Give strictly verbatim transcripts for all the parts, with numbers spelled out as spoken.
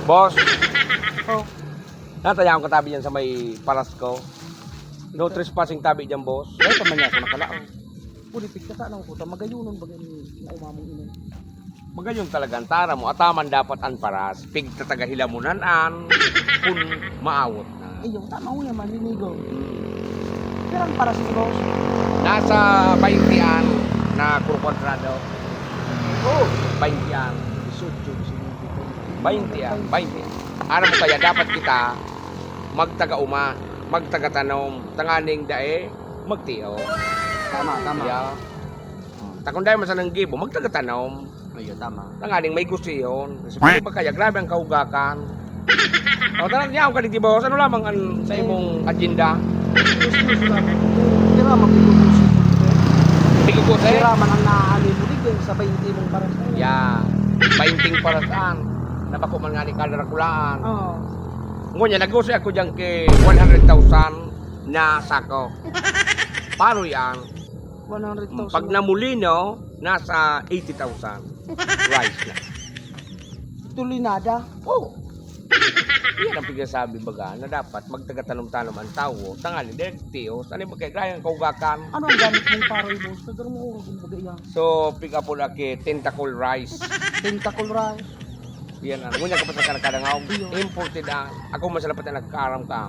Boss, oh, natayaan ko tabi dyan sa may paras ko. No trespassing tabi dyan, boss. Ay, pa man niya ako nakalaog. Pwede pigkata na ako, ta magayunon ba ganyan na umamong inon? Magayon talaga ang tara mo. Ataman dapat ang paras, pigtatagahilamunan an kun maawot na. Ay, yung tama ko naman, linigo. Pero ang paras ni boss? Nasa baintian na kwadrado. Oh, baintian. Sutyo, sutyo. Baintian, baintian. Aram mo kaya, dapat kita magtaga-uma, magtaga-tanom, tanganing dae, magtiyo. Tama, tama. Yeah. Takon dahil masanang gibo, magtaga-tanom. Ayun, tama. Tanganing may gusto yun. Kasi pwede ba kaya, grabe ang kaugakan. O, tara, niya ako ka digdi, boss. Ano lamang ang sa imong agenda? Gusto, gusto lang. Tira, mag-uubos. Bigubos, eh? Tira, man ang naaani mo, digdi, sa bainti mong paras. Yeah. Bainting parasaan. Nabako man nga ni Kadarakulaan. Oo. Ngunyan, nag-usi ako dyan kay one hundred thousand na sako. Paro yan. One hundred thousand. Pag namulino, nasa eighty thousand. Rice na. Tulinada? Oh! Yan ang pigsasabi, baga, na dapat magtaga-tanom-tanom ang tawo. Tangali, direct tios. Ano ba kaya, kaya ang kaugakan? Ano ang gamit mong paroy, boss? Tagar mo, oh, kumbaga yan. So, pick up po laki, tentacle rice. Tentacle rice. Yan ang. Ngunyan ka pa sa kanakanangaw. Iyo. Imported ang. Ako masalapat na nagkaaram ka.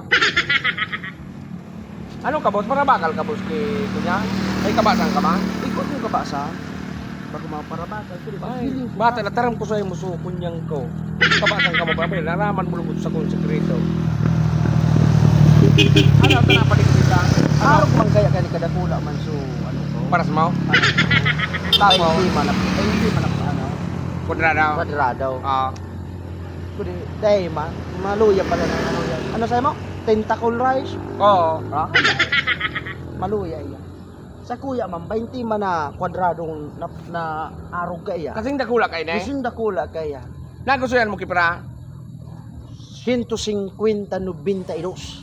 Ano ka, boss? Parabakal ka, boss, ki kuya? Ay, kabasan ka man? Ikaw yung kabasan. Bago mga parabakal, pero Ay, pagpili ko bata, pa. Nataram ko sa imo, so, kunyang ko. Kabasan ka mo ba? Naraman mo lugod sa kong sekreto. Ano, ito na, paligid ka? Ano? Arog man kaya ka ni kadakula man, so, ano to? Paras mo? Ano? Tapos? Ay, hindi man, ay, hindi man, ano? Kwadrado? Kwadrado. Ah. Pwede, dahil ma, maluya pala na ano yan. Ano sa'yo mo? Tentacle rice? Oo. Ah? Maluya yan. Sa kuya man, baynte man na kwadradong na, na arog ka iya. Kasing dakula kayo na eh. Kasing dakula ka iya. Nagustuhan mo, kipra? Siyento singkwenta, nobenta y dos.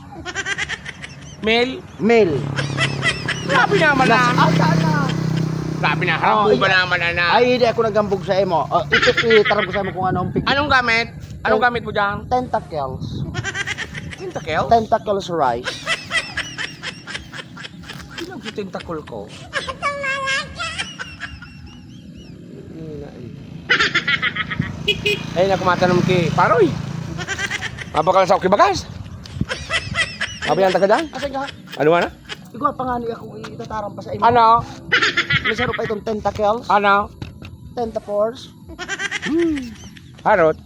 Mil? Mil. Grabe naman Nas-, na. Asa na? Grabe na, Oh, hambog ba iya. Naman, ana? Ay, hindi ako naghambog sa imo. Oh, ito, itaram ko sa imo kung ano ang pig- Anong gamit? Anong Ten-, gamit mo dyan? Tentacles. Tentacles? Tentacles rice. Ilang yung tentacle ko? Ay, naku, matanom ki paroy. Mabakal sa uki bagas. Sabi ang taga dyan? Asa ka? Ano na? Igwa pa nga ni ako itataram pa sa imo. Ano? May saro pa itong tentacles. Ano? Tentapores. Hmm. Harot.